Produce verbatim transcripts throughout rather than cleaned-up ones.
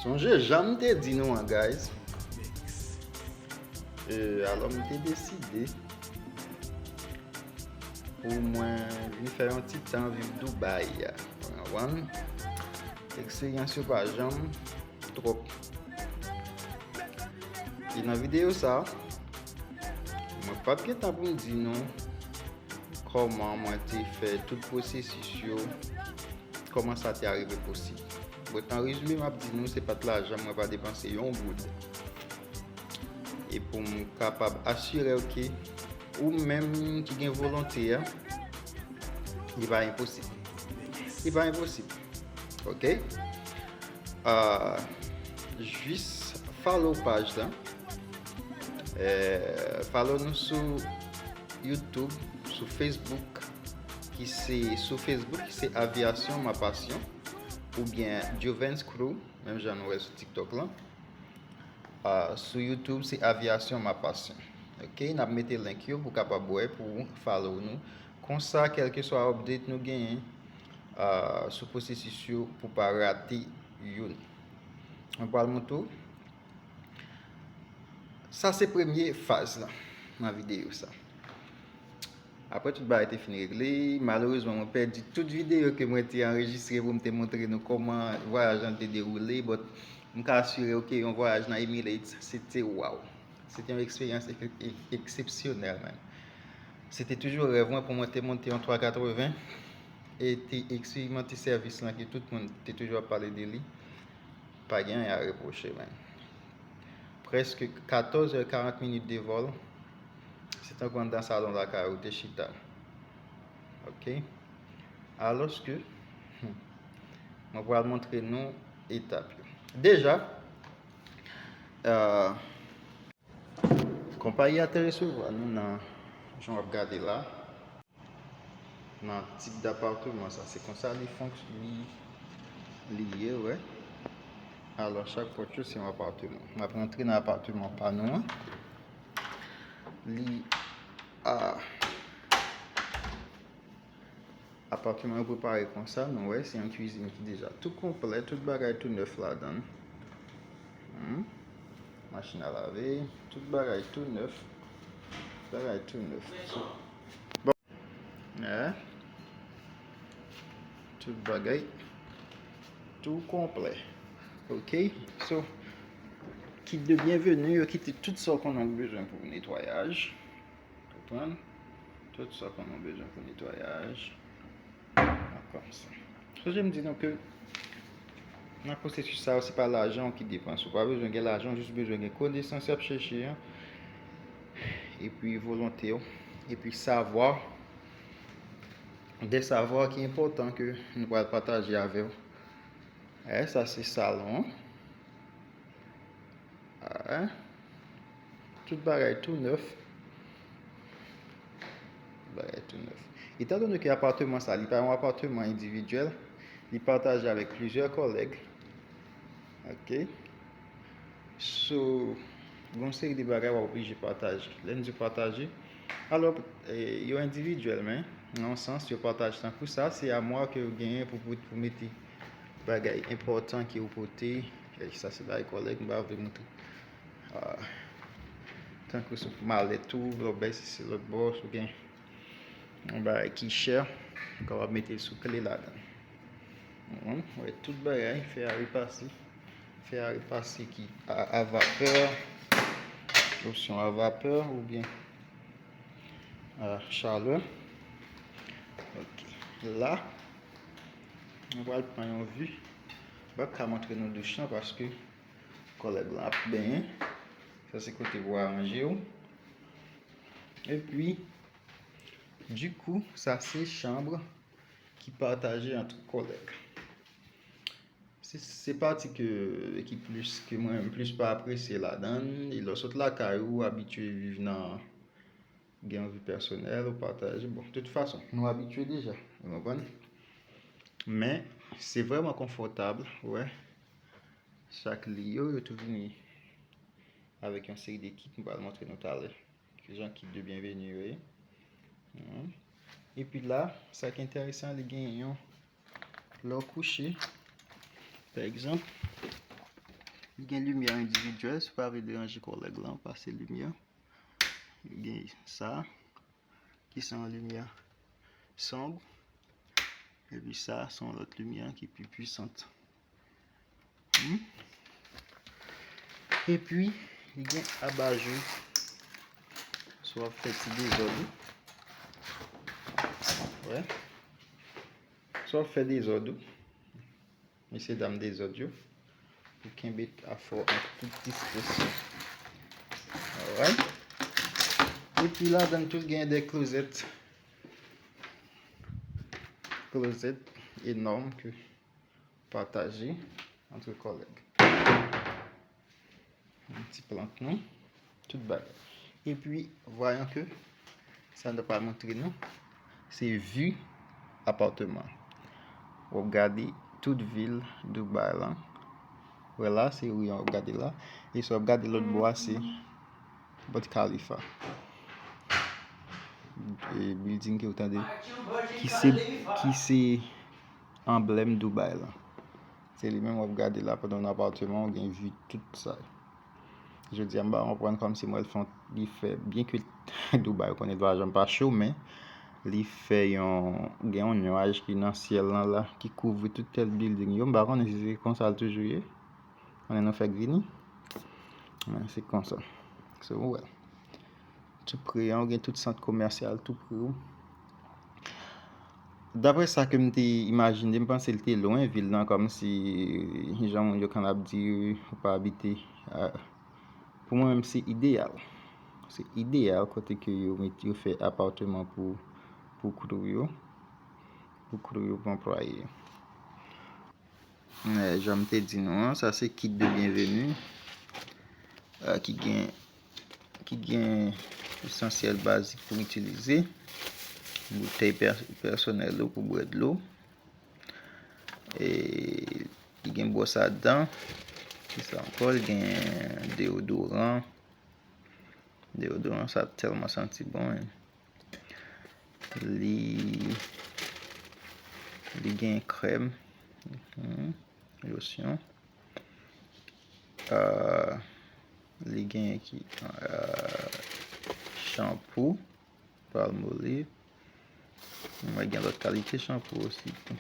Sonje jan m te di nou an, guys. E, alò, m te deside pou mwen vin fè yon ti tan viv Dubai a. Ou konprann? Eksperyans yo pa janm twòp. E nan videyo sa, mwen p ap gen tan pou m di nou kòman mwen te fè tout pwosesis yo, kòman sa te arive posib. Bon, an rezime, m ap di nou, se pa t lajan, mwen pa depanse yon goud. E pou m kapab asire w ke ou menm ki gen volonte a, li pa enposib. Li pa enposib. Ok? Ah, jis follow paj la. Eh, follow nou sou YouTube, sou Facebook, ki se, sou Facebook, ki se Aviation Ma Passion, oubyen Juvens Crew, menm jan nou wè sou TikTok la. Ah, sou YouTube, se Aviation Ma Passion. Ok, n ap mete link yo pou kapab wè, pou follow nou. Konsa, kèlkeswa update nou genyen, ah, sou pwosesis yo, pou pa rate youn. Mwen pral montre w. Sa se premye faz la nan videyo sa. Apre tout bagay te fin regle, malerezman, mwen pèdi tout videyo ke mwen te anrejistre pou m te montre nou kòman vwayaj lan te dewoule, but m ka asire w ke yon vwayaj nan Emirates, se te waw. Se te yon eksperyans ek-, ek-, eksepsyonèl, man. Se te toujou rèv mwen pou mwen te monte yon twa katreven e te eksperimante sèvis lan ke tout moun te toujou ap pale de li. Pa gen anyen a repwoche, man. Prèske katòz è karant minit de vòl, se tankou anndan salon lakay ou te chita. Ok? Alòske, hmm, mwen pral montre nou etap yo. Deja, euh, konpayi a te resevwa nou nan jan w ap gade la. Nan tip dapateman sa. Se konsa li fonks-, li, li ye, wè. Alò, chak pòt yo se yon apartman. M ap rantre nan apartman pa nou an. Li, a, apartman yo prepare konsa, nou wè, se yon kwizin ki deja tou konplè, tout bagay tou nèf ladan l. Hmm. Machin a lave, tout bagay tou nèf. Bagay tou nèf. So, Hein? Tout bagay tou konplè. Ok? So, kit de byenveni, yo kite tout sa w konnen w bezwen pou netwayaj. Konprann? Tout sa w konnen w bezwen pou netwayaj. Kòmsa. Sonje m di nou ke nan pwosesis sa yo, se pa lajan w ki depanse. Ou pa bezwen gen lajan, w jis bezwen gen konesans y ap chèche an, epi volonte w, epi savwa. De savwa ki enpòtan ke nou pral pataje avè w. E, sa se salon an. A, tout bagay tou nèf. Tout bagay tou nèf. Etandone ke apatman sa, li pa yon apatman endividyèl, li pataje avèk plizyè kòlèg. Ok. So, gen yon seri de bagay w ap oblije pataje. Lè n di pataje, alò, e, yo endividyèl, men, nan yon sans, yo pataje tankou sa, se amwa ke yo genyen pou, pou, pou mete bagay enpòtan ke ou pote. E sa se bagay kòlèg, m pa vle montre. Ah, tankou sou malèt ou, lè w bay sesi lòt bò, si w gen yon bagay ki chè, ou kapab mete l sou kle ladan. Mhm, wè, tout bagay, fè a repase. Fè a repase ki a, a vapè, opsyon a vapè oubyen a chalè. Ok. La, nou pral pran yon vi. M p ap ka montre nou douch lan paske kòlèg lan ap benyen. Sa se kote pou aranje w. Epi, dikou, sa se chanm ki pataje ant kòlèg. Se, se pati ke, ki plis, ke mwen menm plis pa apresye ladan l. E lè w sot lakay ou, abitye viv nan, gen yon vi pèsonèl, ou pataje. Bon, de tout fason, nou abitye deja, ou konprann? Men, se vrèman konfòtab, wè. Chak li yo, yo tou vini avèk yon seri de kit, m pral montre nou talè. Ki jan kit de byenveni yo ye. Mhm. Epi la, sa ki enteresan, li gen yon, lè w kouche, Pa egzanp, li gen limyè endividyèl, si w pa vle deranje kòlèg lan, pase limyè. Li gen sa, ki se yon limyè sonb, epi sa, se yon lòt limyè ki pi pwisant. Hmm? Epi, li gen abajou. Si w ap fè ti dezòd ou. Wè. Si w ap fè dezòd ou. Mesye dam dezòd yo. Pou kenbe afè w an tout diskrèsyon. Alright. Epi ladan l tou, gen de klozèt. Klozèt enòm ke pataje antre kòlèg. Yon ti plant nou, tout bagay. Epi, vwayan ke sa nou pral montre nou, se vi apatman. W ap gade tout vil Dubai lan. Wè la, se ri an w ap gade la. E si w ap gade lòt bò a, se Burj Khalifa. E building ke w tande, ki se, ki se anblèm Dubai lan. Se li menm w ap gade la pandan w nan apatman, w gen vi tout sa. Jodi a, m pa konprann kòmsi mwen l fè, li fè, byen ke Dubai, ou konnen, l pa janm pa cho, men li fè yon, gen yon nyaj ki nan syèl lan la, ki kouvri tout tèt building yo. M pa konnen si se konsa l toujou ye. Konnen nou fè grini. Men se konsa. So, ou wè. Tou pre an, ou gen tout sant komèsyal tou pre ou. Daprè sa ke m te imajine, m panse l te lwen vil lan, kòmsi, jan moun yo konn ap di, ou pa abite. Ah, pou mwen menm, se ideyal. Se ideyal kote ke yo met, yo fè apatman pou, pou crew yo. Pou crew yo, pou anplwaye yo. Eh, jan m te di nou an, sa se kit de byenveni, eh, ki gen, ki gen esansyèl bazik pou itilize. Boutèy pè-, pèsonèl ou pou bwè dlo. E li gen bwòs a dan. Ki sa ankò? Li gen deodoran. Deodoran sa tèlman santi bon, wi. Li, li gen krèm, mhm, losyon. Ah, li gen ki, ah, chanpou, Palmolive. Mwen gen lòt kalite chanpou osi tou.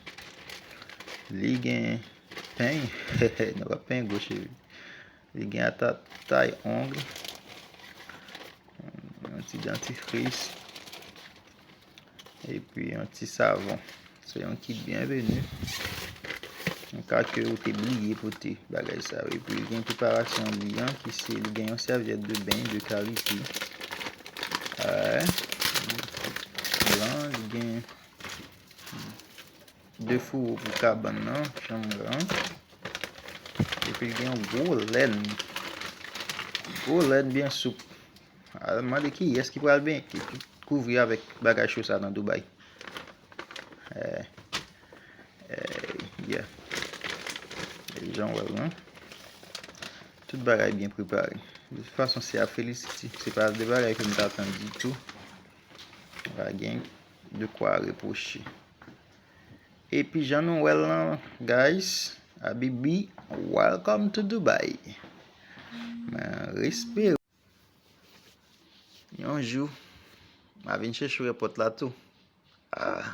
Li gen peny, nou pa peny gwo cheve. Li gen ata tay ong, yon ti dantifris, epi yon ti savon. Se yon kit byenveni. Nan ka ke ou te bliye pote bagay sa yo. Epi li gen preparasyon li an, ki se, li gen yon sèvyèt de beny de kalite. Wè. Lan, li gen de fouwo pou kabann nan, chanm lan. Epi l gen yon gwo lèn. Gwo lèn byen soup. Al mande kiyès ki pral ben, ki, ki kouvri avèk bagay cho sa nan Dubai. Eh, eh, yeah. E jan w wè l lan. Tout bagay byen prepare. De tout fason, se a felisite. Se pa de bagay ke m t atann ditou. Pa gen de kwa repwoche. Epi jan nou wè l lan, guys, Habibi, welcome to Dubai. Mwen espere yon jou m a vin chèche w èpòt la tou. Ah.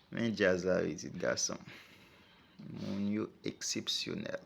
Men djaz la, pitit gason. Moun yo eksepsyonèl.